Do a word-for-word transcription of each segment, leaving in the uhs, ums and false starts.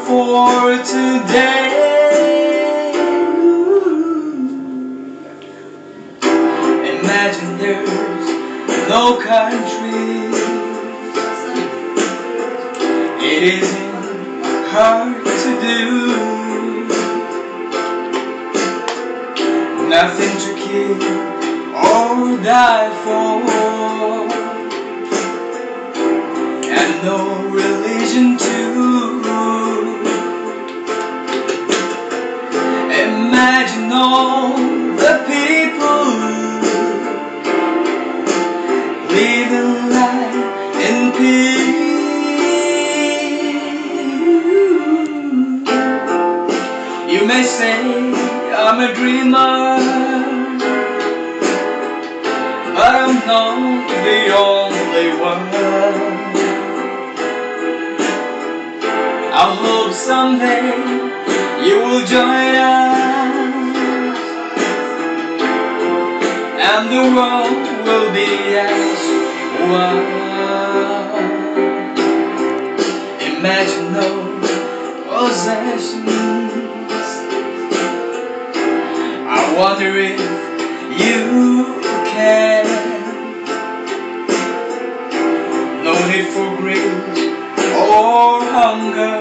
for today. Imagine there's no country. It isn't hard to do. Nothing to kill or die for, and no religion to imagine all the people living life in peace. You may say I'm a dreamer, but I'm not the only one. I hope someday you will join us, and the world will be as one. Imagine no possessions. I wonder if you can. No need for greed or hunger.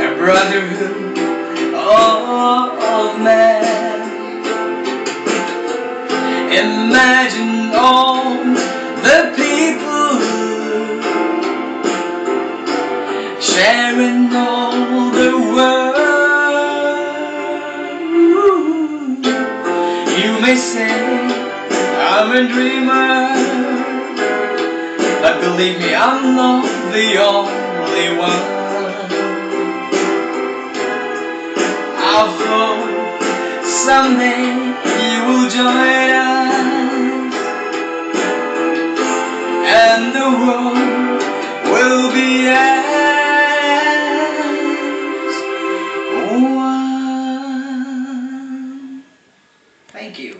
A brotherhood of men. Imagine all the people sharing all the world. You may say I'm a dreamer, but believe me, I'm not the only one. I hope someday you will join us, and the world will be as one. Thank you.